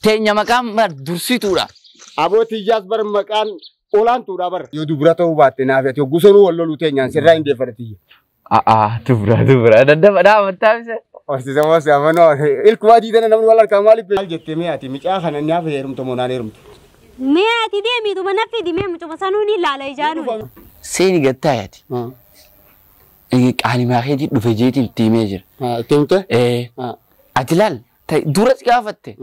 Teenya maqaan bar dursituudha. Aboo tiyyaas bar maqaan olaantuudha bar. Yoo dubra ta'uu baatte naaf ati hogguu wal loluu teenyaan sirraa hin deeffadha tiyya. A'aa dubra dubra daddafa dhaabattaa bisa. Horsiisa moose amanoo ilkumaa diidana namni wal harkaa maaliif maal jettee mee ati micaa kana nyaaf heerumta moo naan heerumta. Mee ati deemiituma na fidi mee mucuma sanuu ni ilaala ijaanuun. Seeni gattaayati. Qaalimaa keetii dhufe jeetiin tiimee jira. Itti himte? Ati laal dura si gaafatte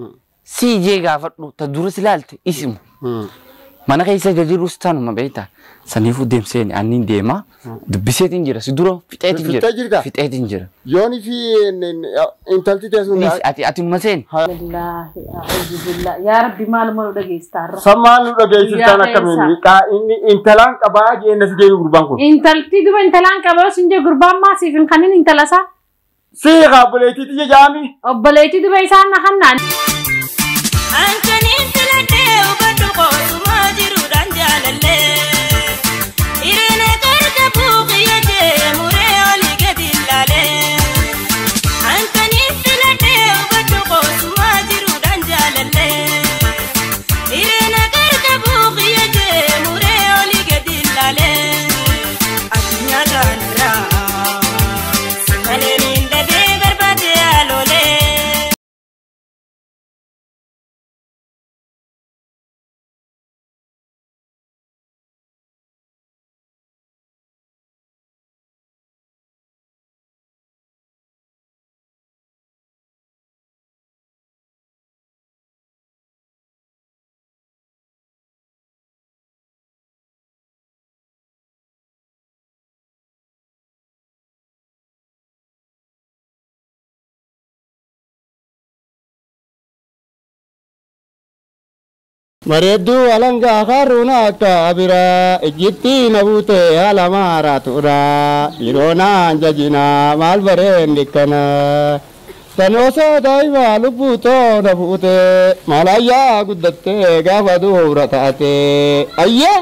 si ijee gaafadhu ta dura si laalte isimu. Mana keessa jirus tanuma beektaa saniifuu deemseen anniin deema dubbiseetiin jira si dura fixeetiin jira. Fixee jirta? Fixeetiin jira. Yooni fi intalti teessuun. Ati ati numa seen. Yaa Rabbi maaluma nu dhageessitaarra. San maal nu dhageessistaan akkamiin inni intalaan qabaa jee na si deebi gurbaan kun. Intalti duba intalaan qabaa sin jee gurbaan maasiif hin kanin intala isaa. Siiqa obboleettii tiyya jaami. Obboleettii duba isaan na hannaan. Ankanin filadhee hubadhu qoosuma jiruudhaan jaalallee. Irina garga buuqiyya jee muree olii gadi ilaalee. Ankanin filadhee hubadhu qoosuma jiruudhaan jaalallee. Irina garga buuqiyya jee muree olii gadi ilaalee. Addunyaa kanarraa malee niin dhabee barbaade aloolee. Bareedduu alangaa karuuna akka biraa ejjitti na buute haala maaraatuudha yeroo naan jajinaa maal bareen kana tan osoo daa'ima lubbuu too na buute maal ayyaa guddattee gaafa duura taate ayyee.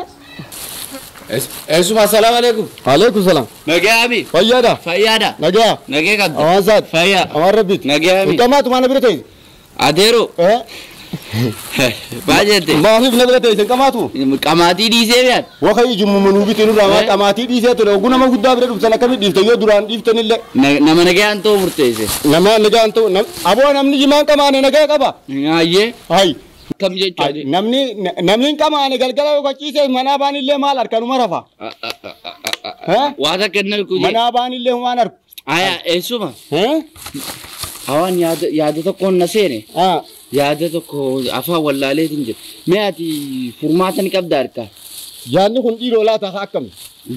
Eessuma assalaamu alaikum. Alaikum salaam. Nagaami. Fayyaadha. Fayyaadha. Nagaa. Nagee qabda. Awaan saat. Fayyaa. Awaan rabbiiti. Nagaami. Qamaatu maal na bira ta'e? Adeero. Baajette. Maaliif na bira ta'e qamaatu? Qamaatii dhiisee mi'aat. Waqayyi jimmu bitti nurraa waan qamaatii dhiisee ture oguu nama guddaa bira dhuftan akkamitti dhiifte yoo duraan dhiiftanillee. Nama nagaan ta'u murteesse. Nama nagaan ta'u aboo namni jimaan qamaane nagaa qaba. Ayyee. Hayi. Kam jechuudha. Namni namni hin qamaane galgala yoo qaciise manaa baanillee maal harkanuma rafa. Waa takka inni argu. Manaa baanillee waan argu. Aya eessuma. Awaan yaada tokkoon na seene. Yaada tokko afaan wallaaleetiin jira. Mee ati furmaata ni qabda harkaa? Yaadni kun dhiiroo laata akkami?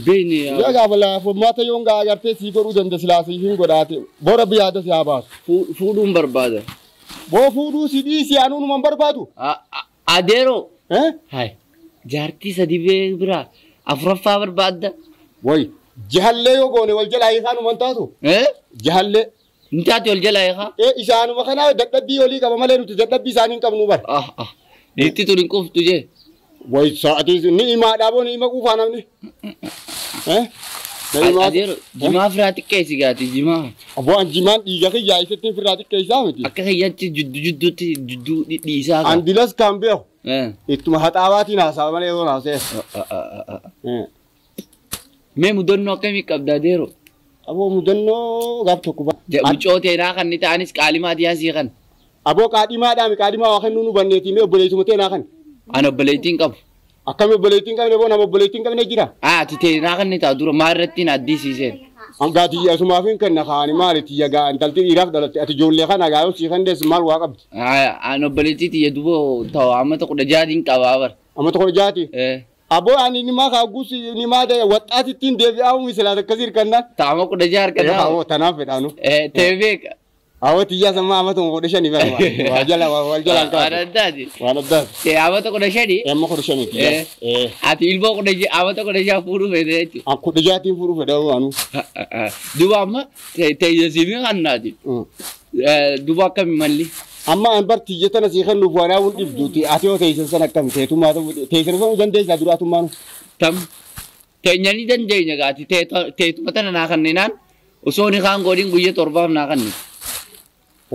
Beekni. Yaa gaafa furmaata yoon gaa agartee sii godhuu dandeessi silaasii hin godhaate bora yaada si haa baasu. Fuudhuun barbaada. Boo fuudhuu si dhiisi anuun barbaadu. Adeeroo. Hai. Jaartii sadii biraa afuraffaa barbaadda. Wayi jahallee yoo goone wal jalaa hiikaa taatu. Jahallee. Intaati wal jalaa hiikaa. Isaanuma kanaa dadhabbii olii qaba malee nuti dadhabbii isaanii hin qabnu bara. Dhiitti tun hin quftu jee. Wayi sa'aatii ni himaa dhaaboo ni hima quufaa namni. Adeero jimaa firaa xiqqeessi gaati jimaa. Aboo jimaan dhiiga kiyyaa isatti firaa xiqqeessaa miti. Akka kiyyaatti jidduu jidduutti jidduu dhiisaa. Andilas kan beeku. Ittuma haxaabaatiin haasaa malee yoo haasa'e. Mee mudannoo akkamii qabda adeero? Aboo mudannoo gaaf tokko. Mucoo teenaa kan ni ta'anis qaalimaa dhiyaasii kan. Aboo qaadhimaadhaan qaadhimaa waa kennuu nu banneetii mee obboleessuma teenaa kan. Ani obboleettiin qabu. Akkami obboleettiin qabne boo nama obboleettiin qabne jira. Ati teenaa kan ni ta'a dura maal irratti na addisiiseen. Hangaa tiyya asumaaf hin kenna kaani maali tiyya gaa intalti dhiiraaf dhalatte ati ijoollee kana gaa yoo sii kan deessu maal waa qabdi. Ani obboleettii tiyya duba ta'u amma kudha jaatiin qabaa bara. Amma kudha jaati. Aboo ani nimaa kaaguus nimaa ta'e waxxaatittiin deebi'aa misilaa akkasii hirkannaan. Ta'ama kudha jaha harkannaa. Awoo tanaaf fedhaanu. Ta'e beeka. Awoo tiyyaa sammaa amma tokko kudha shanii bara. Waa jala wal jalaan kaasa. Waan addaati. Waan addaati. Ta'e amata kudha shanii. Amma kudha shanii tiyyaa. Ati ilmoo kudha amata kudha jaha fuudhuu fedhe jechuudha. Kudha jahaatiin fuudhuu fedha waanu. Duuba amma ta'e kannaati. Duuba akkami malli. Amma an bar tiyya tana sii kennuuf waan haawun dhibduuti ati yoo teessan sana akkami teetummaa teessan sana dandeessaa duraatummaanu. Tam teenyanii dandeenya gaati teetuma tana naa kanneenaan osoo ni kaan godhin guyyaa torbaaf naa kanne.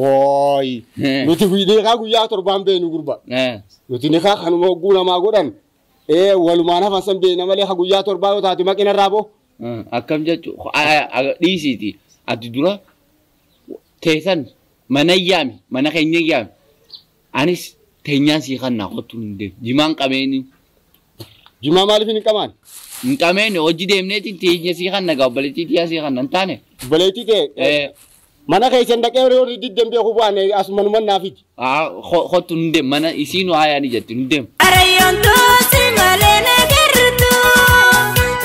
Ooyi. Nuti nikaa guyyaa torbaan beenu gurba. Nuti nikaa kanuma hogguu namaa godhan. Walumaan hafan san beena malee ha guyyaa torbaa yoo taate maqina irraa boo. Akkam jechuun dhiisiiti. Ati dura teessan mana yaami mana keenya yaami. Anis teenyaan sii kannaa kottu hin deemu. Jimaan qabeeni. Jimaa maaliif hin qamaan? Hin qabeeni hojii deemneetiin teenya sii kanna gaa obboleettii tiyyaa sii kanna hin taane. Obboleettii kee mana keessan dhaqee yeroo diddan beeku bu'aan asumanuman naafiti. Kottu hin deemu mana isiinuu haayaan ijatti hin deemu. Arayyoon tuusi malee nagartu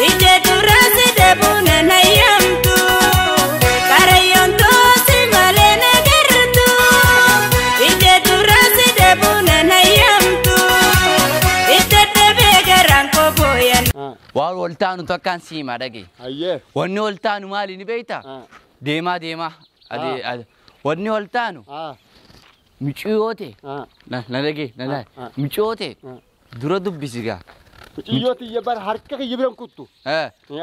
ija duraan si dhabuun nayyamtu. Arayyoon tuusi malee nagartu ija duraan si dhabuun nayyamtu. Ija dhabee garaan koo booyan. Waan wal taanu takkaan siimaa dhagee. Wanni wal taanu maali ni beektaa? Deemaa deemaa. Wanni wal taanu miciyoo ta'e na dhagee na dhagee miciyoo ta'e dura dubbisi gaa. Miciyyoo tiyya bara harka kiyya biran kuttu.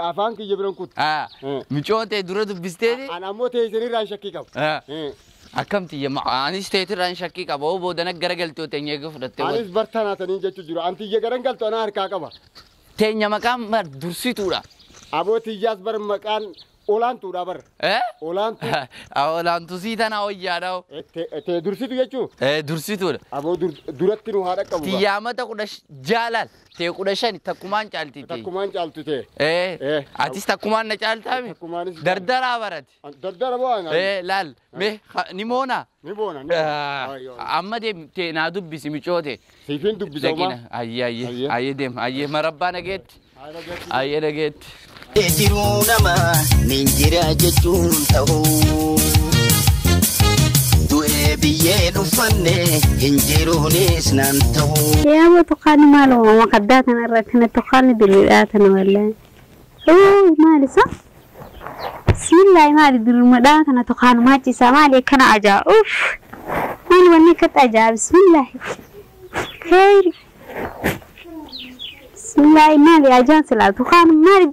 Afaan kiyya biran kuttu. Miciyoo ta'e dura dubbisteeti. An ammoo teessanirraa shakkii qaba. Akkam tiyya anis teetirraan shakkii qaba oo boodana garagaltoo teenya eega fudhattee. Anis bartaanaataniin jechuu jiru. An tiyya garan galtu anaa harkaa qaba. Teenya maqaan bar dursituudha. Aboo tiyyaas bar maqaan olaantuudha bar. Olaantuu. Olaantuu sii tanaa wayyaadha. Tee dursitu jechuu? Dursituudha. Aboo duratti nu haadha qabu. Tiyyaa mata 16 laal tee 15 takkumaan caalti. Takkumaan caaltu tee. Atis takkumaan na caaltaami. Dardaraa barate. Dardara bo'aan. Laal mee ni moona. Ni boona. Amma deem tee naa dubbisi micoote. Siifin dubbisa homaa. Ayyee ayyee ayyee deem ayyee marabbaa nageetti. Ayyee nageetti. Jiruu nama nin jira jechuun ta'uu du'ee biyyeen uffanne hin jiruunis naan ta'uu. Yaa boo tuqaani maal uumama kaddaa kana irra kana tuqaani diriiraa tana wallaahi. Maali isa? Bismillaahi maali diriirumadhaa kana tuqaanumaa ciisaa maali akkana ajaa'uuf. Maali wanni akkatti ajaa'a bismillaahi. Khayri. Bismillaahi maali ajaan silaa tuqaanu maali.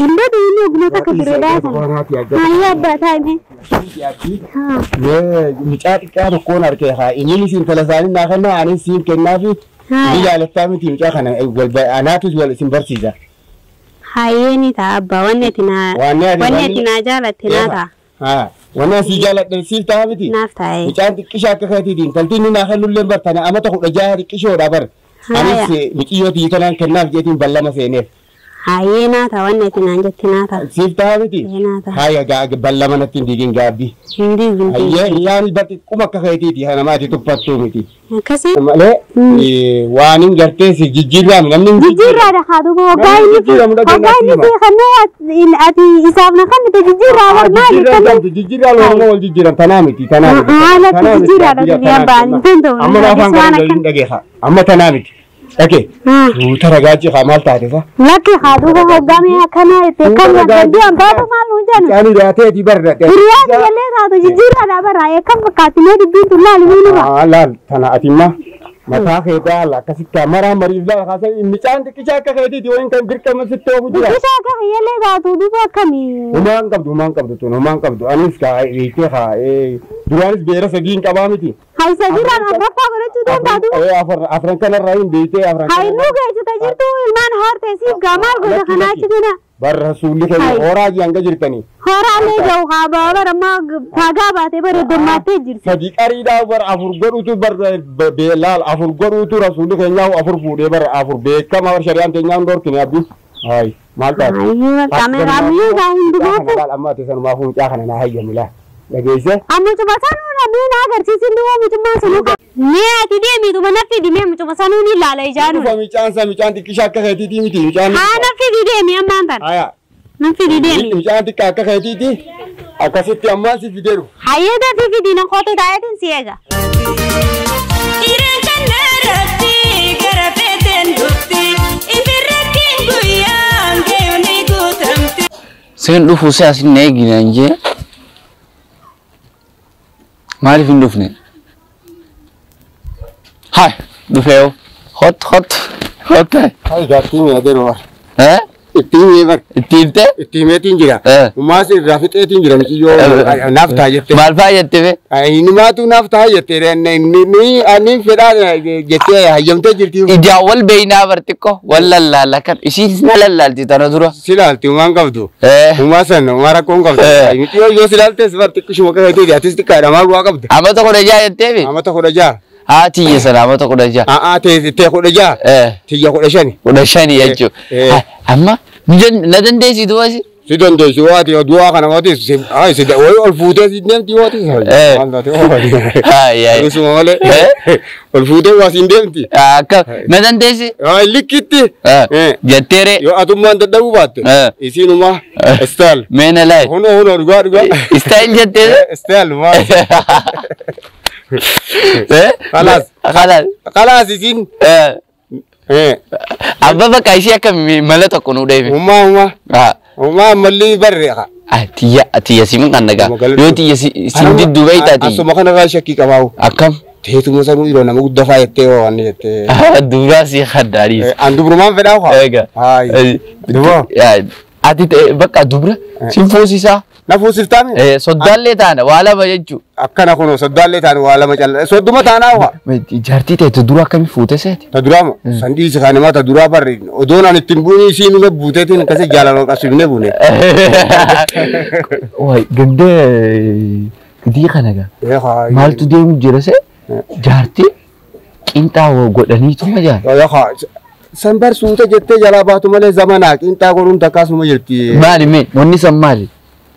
Inda dini ogummaa takka diriiraa kana. Maayyaa abbaa taa'ime. Mucaa xiqqaa tokkoon argee haa inni isin intala isaanii naa kennaa anis siin kennaafi ni jaalattaa miti mucaa kana anaatus wal isin barsiisa. Hayyee ni ta'a abbaa wanni ati naa jaalatte naa ta'a. Wanni asii jaaladhe siif ta'a miti. Naaf ta'e. Mucaan xiqqishaa akka keetiiti intalti inni naa kennullee bartana amata 16 xiqqishoodha bar. Anis muciyyoo tiyyi kanaan kennaaf jeetiin ballama seeneef. Hayyee naa ta'a wanni ati naan jette naa ta'a. Siif ta'a miti? Naa ta'a. Hayya ballama natti hin diigin gaabbii. Hin diigin. Hayyee isaanis bar xiqquma akka keetiiti nama ati tuffattuu miti. Akkasii. Malee waan hin gartee si jijjiirraam namni hin Jijjiirraadha haa duuba waggaa inni fi kanneen ati isaaf na kennite jijjiirraa bar maali kennu. Jijjiirraa loonuma wal jijjiiran tanaa miti tanaa miti. Haalatti jijjiirraadha dubbii abbaan hin danda'u. Amma afaan gara hin dhageessa amma tanaa miti. Dhagee tuuta ragaa jiraa maal taate fa? Lakki haa duuba hoggaamee akkana itti akkana dandii hanbaatu maal nuun jennu. Caani dhiyaateeti barra. Hiriyaa kiyyallee taatu jijjiirraadha bara akkam fakkaatti mee dubbiin tun laali mee nurra. Laal tana ati imma mataa kee daala akkasitti maraa mariif laala kaasan mucaan xiqqishaa akka keetiiti wayin kan dirqama sitti oofu jira. Xiqqishaa akka kiyyallee taatu duuba akkamii. Humaan qabdu humaan qabdu tun humaan qabdu anis kaa hiikee haa duraanis beera sadii hin qabaa miti. Hay sadiirraan afraffaa godhachuu danda'a duuba. Afran kanarraa hin beektee afran. Hay nuu geessite jirtu ilmaan hortee siif gaa maal gosa kanaa achi bina. Barra rasuulli keenya horaa hanga jirtanii. Horaalee gahu haa bara ammaa faagaa baatee bara dommaattee jirti. Sadii qariidhaa bara afur godhutu bara beelaal afur godhutu rasuulli keenyaa afur fuudhee bara afur beekama bara shari'aan teenyaa hin dhorkine abdii. Hayi maal taate? Hayyuu kaameeraa miidhaa gaa hundumaatu. Amma ati sanumaa fuuncaa kana naa hayyami laa. Dhageesse? Amma cuma sanuu namni na agarsiisin duuba mucummaa sanuu. Mee ati deemiituma naffi dimee mucuma sanuu ni ilaala ijaanuu. Dhufa mucaan isaa mucaan xiqqishaa akka keetiitii miti mucaan. Haa naffi dideemi ammaan tana. Haya. Naffi dideemi. Mucaan xiqqaa akka keetiitii akkasitti ammaan si fideeru. Hayyee dafii fidii na kootu taayetiin si eega. Dhiiraan kan irratti gara feeteen dhufti ifirratti guyyaan ga'u ni guutamti. Seen dhufuu si asin na eeginaan jee. Maaliif hin dhufne? Hai dhufeeyo. Hot hot hot. Hai gaaffiin adeemu bara. Ittiin himee. Itti himte? Itti himeetiin jira. Umaas irraa fixeetiin jira michiyyoo naaf ta'a jette. Maal fa'aa jette be? Innumaatu naaf ta'a jette. Inni fedhaa jettee hayyamtee jirti. Ijaan wal beeynaa bar xiqqoo wal lallaala kan isiin na lallaalti tana dura. Silaalti umaan qabdu. Umaa sana umaa rakkoon qabdu. Michiyyoo yoo silaaltes bar xiqqishuma akka atis xiqqaadha maal bu'aa qabda. Amata 16 jettee be? Amata 16. Haa tiyya sana amata 16. Haa tee 16. Tiyya 15. 15 jechuudha. Amma na dandeessitu asi? Si dandeessi waati du'aa kana waati si ol fuutee si deemti waati. Haa. Isuma malee ol fuutee waa siin deemti. Akka na dandeessi? Likkitti. Jetteere. Yoo atummaan dadhabuu baatte. Isiinuma istaayil. Meena laay. Hunoo hunoo dhugaa dhugaa. Istaayil jetteere? Istaayil maal. Khalaas. Khalaas. Khalaas isiin. Abba bakka ishee akka mala tokko nuu deeme. Uumaa uumaa. Uumaa ammallee barreeqa. Tiyya tiyya simin kan nagaa. Yoo tiyya sin didduu beektaa tiyya. Asuma kanarraa shakkii qabaawu. Akkam. Teetuma sanuu yeroo nama guddaa faa jettee waan jettee. Dubaraa si haddaariis. An dubrumaan fedhaa haa. Egaa. Haayi. Duboo. Ati bakka dubra sin fuusisaa. Na fuusiftaami? Soddaallee taana waa lama jechuudha. Akkana kunoo soddaallee taana waa lama callaa. Sodduma taanaa waa. Jaartii ta'e dura akkamii fuute seeti? Ta duraa moo? Sandii isa kaanimaa ta duraa barri. Odoon ani ittiin buunii isiin numa buuteetiin akkasii jaalaloo qabsiifnee buune. Wayi gandee gidii kana gaa. Maaltu deemu jira see? Jaartii qinxaa godhaniituma jaal. San bar suuta jettee jalaa baatu malee zamanaa qinxaa godhuun takkaasuma jirti. Maali mee? Wanni san maali?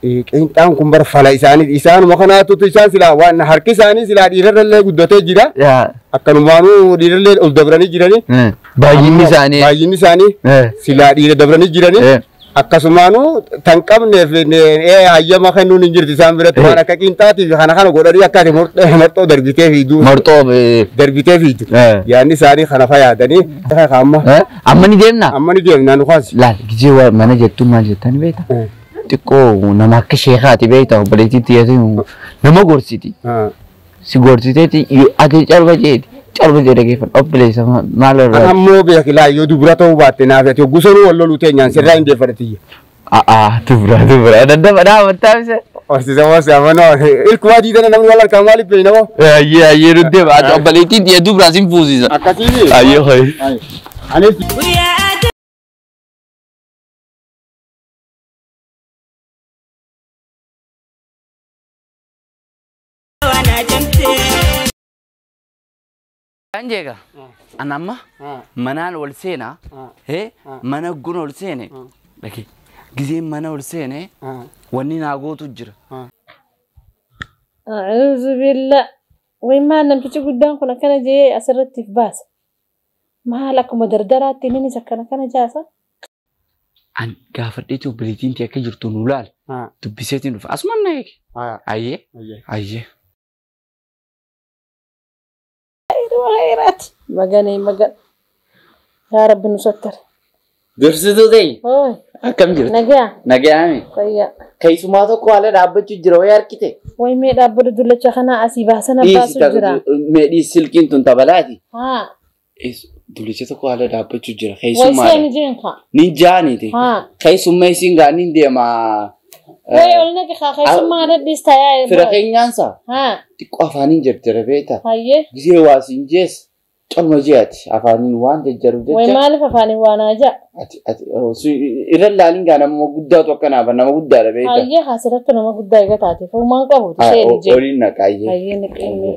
Qinxaan kun bar fala isaanii isaanuma kanaatutu isaan silaa waan harki isaanii silaa dhiirarrallee guddatee jira. Akkanumaanuu dhiirallee ol dabranii jiranii. Baay'inni isaanii. Baay'inni isaanii silaa dhiira dabranii jiranii. Akkasumaanuu tan qabneef hayyama kennuun hin jirti isaan biratti waan akka qinxaatiif kana kana godhanii akka ati marxoo darbitee fiidu. Marxoo darbitee fiidu. Yaadni isaanii kana fayyadanii. Amma. Amma ni deemna. Amma ni deemna nu kaasi. Laal gizee mana jettu maal jettani beektaa? Xiqqoo nama akka sheekaati beektaa obboleettii tiyyatu nama gorsiti. Si gorsiteeti ati calba jeeti. Calba jedhe geeffadhu obboleessa maal irraa. Ammoo beekilaa yoo dubra ta'uu baatte naaf ati gosoonni wal loluu teenyaan sirraa hin deeffatiyya. A'aa dubra dubra daddafa dhaabattaa bisa. Horsiisa horsiisa amanoo ilkumaa diidana namni wal harkaa maaliif beekna moo. Ayyee ayyee nutti ati obboleettii tiyya dubraa sin fuusisa. Akkasiini. Ayyee hoyi. Anis. Kan jeega anamma manaan ol seenaa mana gun ol seene gizeen mana ol seene wanni naa gootu jira. A'uuzu billah wayi maal namtichi guddaan kun akkana jee asirratti if baasa. Maal akkuma dardaraatti innis akkana kana jaasa. An gaafadheetu obboleettiin tee akka jirtu nu laal dubbiseetiin dhufa asuma na eege. Ayyee ayyee. خيرات مغني مغن يا رب نستر درستو دي كم جرت نجا نجا كويا كيسما تو قال دابچو جرا وي اركيته وي مي دابدو دلچ خنا اسي باسنا باسو جرا مي دي سلكين تون تبلاتي ها اس دلچ تو قال دابچو جرا كيسما وي سين جين خا نينجاني دي كيسما سينغا نيندي ما وي ولنك خا كيسما رديستا يا فرقينانسا ها xiqqoo afaaniin jarjara beektaa? Hayyee. Gisee waa siin jees calma jeeti afaaniin waan jajjaruuf jecha. Wayi maaliif afaaniin waan haja? Ati irra laaliin gaa nama guddaatu akkanaaf nama guddaadha beektaa? Hayyee asirratti nama guddaa eega taate furmaan qabu isheen jee. Oliin naqa hayyee. Hayyee niqeenne.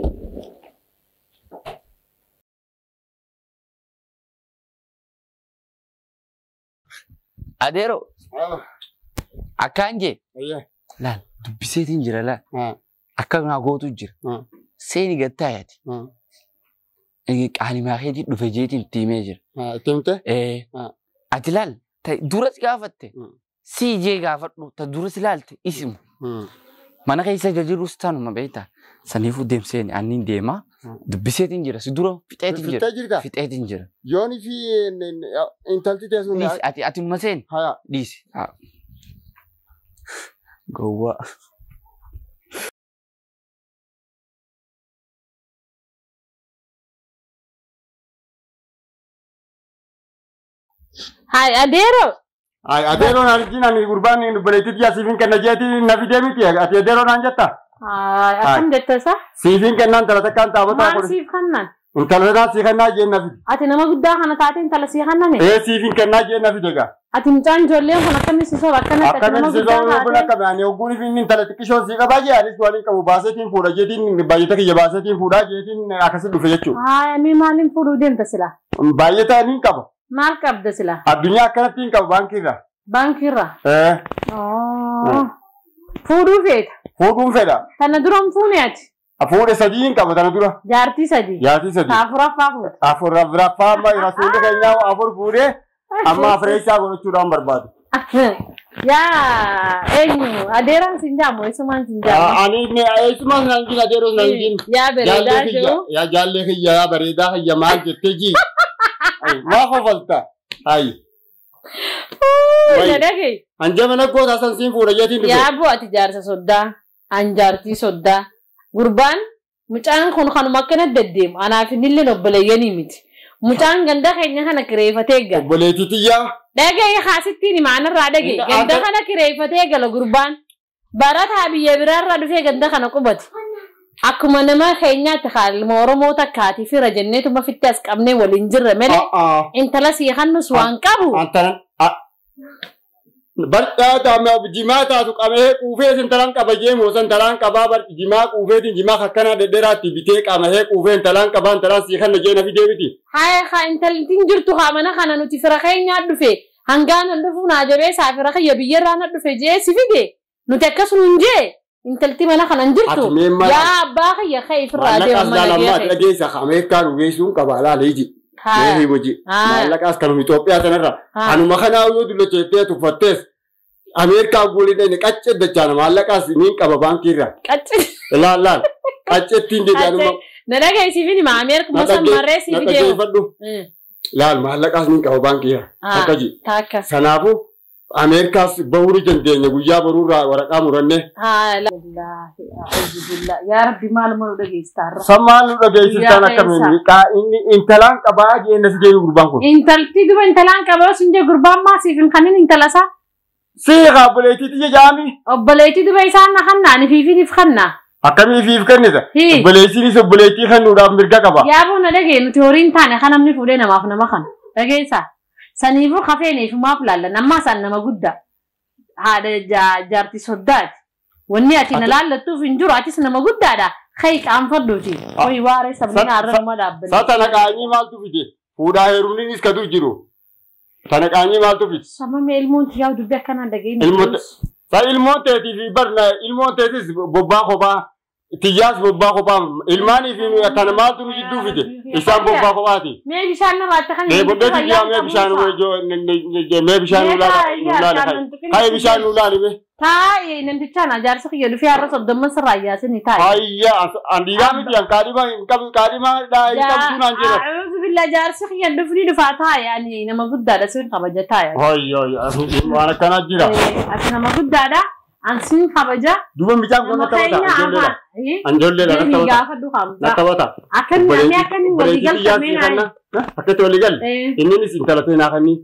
Adeero. Akkaan jee. Laal dubbiseetiin jira laal. Akka naa gootu jira. Seeni gattaayaati. Qaanimaa keetii dhufe jeetiin itti himee jira. Itti himte? Ati laal dura si gaafatte si jee gaafadhu ta dura si laalte isimu. Mana keessa jirus tanuma beektaa. Saniifuu deemseen anniin deema dubbiseetiin jira si dura fixeetiin jira. Fixee jirta? Fixeetiin jira. Yooni fi intalti teessuun. Dhiisi ati ati seen. Dhiisi. Gowwaa. Hai adeero. Ay adeeroon arjinaan gurbaan obboleettii siifin kenna jeetii na fidee miti ati adeeroon aan jetta. Ay akkam jetta isa? Siifin kennaan intala takkaan taabotaa Maal siif kennan? Intala takkaan sii kennaa jeen na fide. Ati nama guddaa kana taate intala sii kenname? Ee siifin kennaa jeen na fide gaa. Ati mucaan ijoolleen kun akkamiin si soba akkanatti ati nama Akkamiin si guddaa soba kun taate? akkami ani ogguun fi inni intala xiqqishoon sii qabaa jee anis waliin qabu baaseetiin fuudha jeetiin baay'ata kiyya baaseetiin fuudhaa jeetiin akkasi dhufe jechuudha. Haaya mee maaliin fuudhuu deemta sila? Baay'ata niin qaba. Maal qabda sila? Addunyaa akkanatti hin qabu baankiirra. Baankiirra? Ee. Fuudhuu feeta? Fuudhuun fedha. Tana dura hin fuune ati? Fuudhe sadii hin qaba tana dura. Jaartii sadii? Jaartii sadii. Afuraffaa fuudha. Afuraffaa amma rasuulli keenyaa afur fuudhee amma afureessaa godhachuudhaan barbaadu. Yaa eenyu adeeraan sin jaamu eessumaan sin jaamu. Ani eessumaan naan jin adeeroon naan jin. Yaa bareedaa jiru. Yaa jaallee kiyya yaa bareedaa kiyya maal jettee ji. Maa kofalta? Ayi. Dhagee. Hanjamana goota san siin fuudha jeetiin dhufe. Yaa bu'u ati jaarsa soddaa an jaartii soddaa gurbaan mucaan kun kanuma akkana deddeemu anaaf innillee obboleeyyanii miti. Mucaan ganda keenya kana kireeffatee gala. Obboleettii tiyyaa. Dhagee haasittiin himaanirraa dhagee ganda kana kireeffatee gala gurbaan barataa biyya biraarraa dhufee ganda kana qubate. Akkuma nama keenyaatti haaluma Oromoo takkaatii fira jenneetuma fitti as qabnee waliin jirra malee intala sii hannus waan qabu. Barcaa jimaa taatu qabee quufee intalaan qaba jee moosa intalaan qabaa bar jimaa quufeetiin jimaa akkanaa dhedheeraatti bitee qabee quufee intalaan qabaa intalaan sii kanna jee na fidee miti. Haaya haa intaltiin jirtu haa mana kana nuti fira keenyaa dhufe hangaan hin dhufu naa jabeessaa fira kiyya biyyarraa na dhufe jee si fide nuti akkasuma hin jee intalti mana kana hin jirtu. Yaa abbaa kiyya ka'e firraa deema mana Maallaqaas kee. laalammaa dhageessa Ameerikaa nu geessuun qaba laalee ji. Mee hojii maallaqaas kanuma Itoophiyaa sanarra anuma kanaa yoo dullacheettee tuffattees Ameerikaa guuliin inni qaccee dachaana maallaqaas niin qaba baankiirra. Qaccee. Laal laal qaccettiin jedhe anuma. Na dhageessiif hima Ameerikuma san marree siif deemu. Dhaggeeffadhu. Laal maallaqaas niin qaba baankiirra. Takka ji. Takka. Kanaafuu Ameerikaas bahuu ni dandeenya guyyaa boruurraa waraqaa murannee. Yaa Rabbi maaluma nu dhageessistaarra. San maal nu dhageessistaan akkamiin inni intalaan qabaa jee si deebi gurbaan kun. Intalti duba intalaan qabaa sin jee gurbaan maasiif hin kanin intala isaa. Siiqa obboleettii tiyya jaami. Obboleettii duba isaan na kanna ani fiifiif kanna. Akkamii fiif kennita? Obboleettiinis obboleettii kennuudhaaf mirga qaba. Yaa boona dhagee nuti horiin taane kan namni fuudhee namaaf nama kana. Dhageessaa. Saniifuu kafeeneef maaf laallan ammaa isaan nama guddaa. Haadha jaartii soddaati. Wanni ati na laallattuuf hin jiru atis nama guddaadha. Kai qaanfadhuuti. Hoyi waaree sabni har'a nama dhaabbanne. Sa tana qaanyii maaltu fide? Fuudhaa heerumniinis katu jiru. Tana qaanyii maaltu fide? Samame ilmoon tiyyaa dubbii akkanaan dhageenye. Sa ilmoon teetii fi barna ilmoon teetis bobbaa kophaa tiyyaas bobbaa kophaa ilmaanii fi tana maaltu nu jidduu fide? Isaan bobbaa kophaati. Mee bishaan namaatti kan Mee boddeetti tiyyaa mee bishaan mee bishaan nu laala. Kai bishaan nu laali mee. Taa'ee namtichaan ajaarsa kiyya dhufee har'a soddomman sirraa iyyaasinii taa'e. Hayya an dhiiraa miti an kaadhima hin qabu kaadhima hin qabdu naan jedha. A'uudhu billah jaarsi kiyya dhufni dhufaa taa'e ani nama guddaadha sin kabaja taa'e. Hayya waan akkanaa jira. Ati nama guddaadha an sin kabaja. Duuba micaan kun na taphata ijoolleedha. An ijoolleedha na taphata. Gaafadhu kaamsa. Na taphata. Akkamii namni akkamii walii galfamee naayi. Akkatti walii galle. Inninis intala ta'e naa kannii.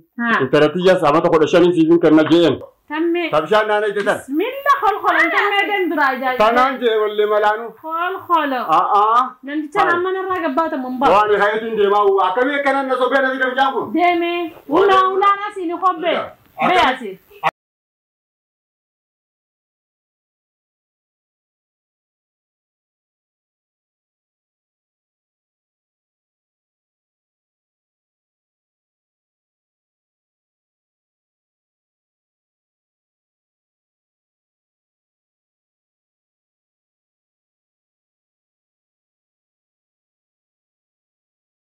Intala tiyyaas amata 15 siifin kenna je'een. Tamme. Tabishaan naana ite tan. Bismillah khol khol tamme dem dura ajaa'ib. Tanaan jee wallee malaanu. Khol khol. Namticha amma narraa gabbaata mun ba'a. Waan hayatiin deemaa akkamii akkanan na sobee na fida mucaan kun. Deemee. Ulaa ulaan asiin kobbee. Bee asi.